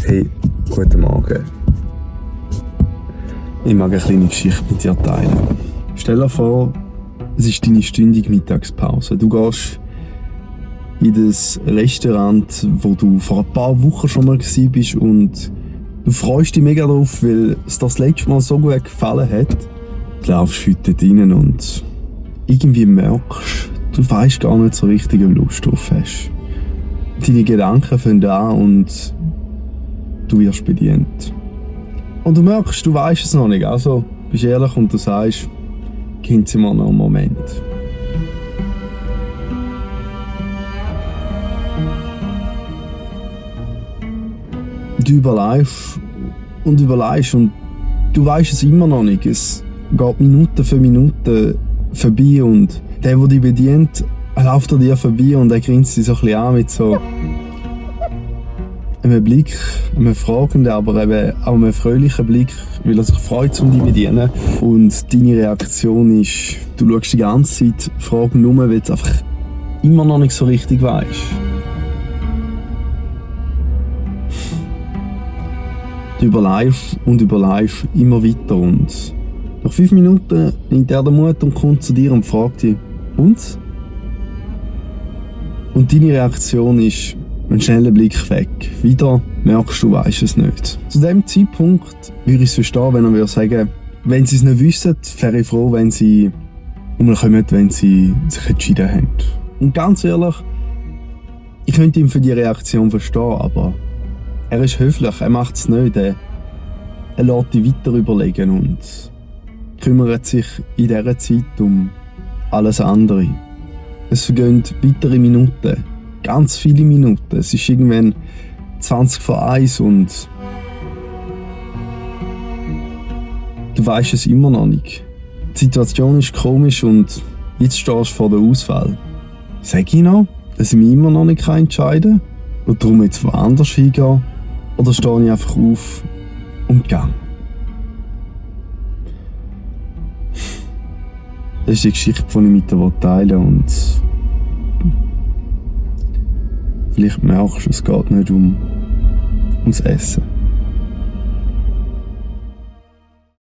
Hey, guten Morgen. Ich mag eine kleine Geschichte mit dir teilen. Stell dir vor, es ist deine stündige Mittagspause. Du gehst in das Restaurant, wo du vor ein paar Wochen schon mal bist, und du freust dich mega drauf, weil es dir das letzte Mal so gut gefallen hat. Du laufst heute rein und irgendwie merkst, du weißt gar nicht so richtig, ob du Lust drauf hast. Deine Gedanken fangen an und du wirst bedient. Und du merkst, du weißt es noch nicht. Also bist ehrlich und du sagst, gib sie mir noch einen Moment. Du überlegst und überlegst und du weißt es immer noch nicht. Es geht Minute für Minute vorbei und der dich bedient, läuft an dir vorbei und er grinst dich so ein bisschen an mit so einem Blick, einem fragenden, aber eben auch einem fröhlichen Blick, weil er sich freut, um dich zu bedienen. Und deine Reaktion ist, du schaust die ganze Zeit fragend um, weil du einfach immer noch nicht so richtig weißt. Du überlegst und überlegst immer weiter und nach 5 Minuten nimmt er den Mut und kommt zu dir und fragt dich, und? Und deine Reaktion ist ein schneller Blick weg. Wieder merkst du, weißt es nicht. Zu diesem Zeitpunkt würde ich es verstehen, wenn er sagen, wenn sie es nicht wissen, wäre ich froh, wenn sie umkommen, wenn sie sich entschieden haben. Und ganz ehrlich, ich könnte ihn für die Reaktion verstehen, aber er ist höflich, er macht es nicht. Er lässt dich weiter überlegen und kümmert sich in dieser Zeit um alles andere. Es vergehen weitere Minuten, ganz viele Minuten. Es ist irgendwann 20 vor 1 und du weißt es immer noch nicht. Die Situation ist komisch und jetzt stehst du vor der Auswahl. Sag ich noch, dass ich mich immer noch nicht entscheiden kann und darum jetzt woanders hingehen, oder stehe ich einfach auf und gehe? Das ist die Geschichte, die ich mit dir teilen will, und vielleicht merkst du, es geht nicht ums Essen.